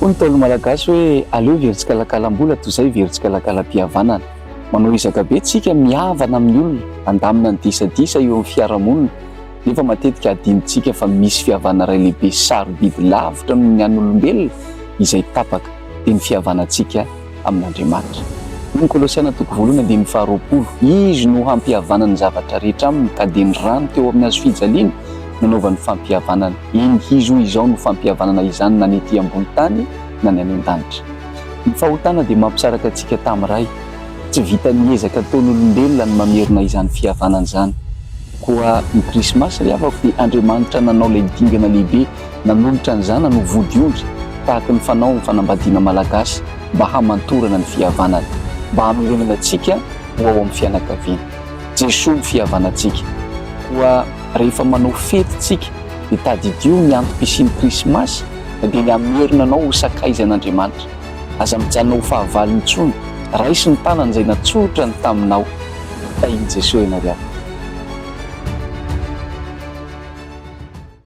Hoy ny Ntaolo Malagasy hoe aleo very tsikalakalam-bola toy izay very tsikalakalam-pihavanana. Manao ezaka be tsika mihavana amin'ny olona, handamina ny disadisa eo amin'ny fiarahamonina, nefa matetika adinontsika fa misy fihavana iray lehibe sarobidy lavitra noho ny an'olombelona izay tapaka, dia ny fihavanantsika amin'Andriamanitra. Hoy ny Kolosiana toko voalohany andininy faharoapolo, Izy no hampihavana ny zavatra rehetra aminy ka dia ny rany teo amin'ny hazofijaliana nanaovany fampihavanana. Eny, Izy hoy izao no fampihavanana izany na ny ety ambony tany na ny any an-danitra. Ny fahotana dia mampisaraka antsika tamin'ny Ray. Tsy vitan'ny ezaka ataon'olombelona ny mamerina izany fihavanana izany. Koa ny Krismasy ry havako dia Andriamanitra nanao ilay dingana lehibe nanolotra ny zanany ho vodiondry tahaka ny fanao amin'ny fanambadiana malagasy mba hamantorana ny fihavanana, mba hamerenana antsika ho ao amin'ny fianakaviana. Jesoa no fihavanantsika. Koa rehefa manao fety tsika dia tadidio ny antom-pisian'ny Krismasy dia ny hamerina anao ho sakaizan'Andriamanitra. Aza mijanona ho fahavalo intsony, raiso ny tanany izay natsotrany taminao. Tahin'i Jesoa ianao ry havana.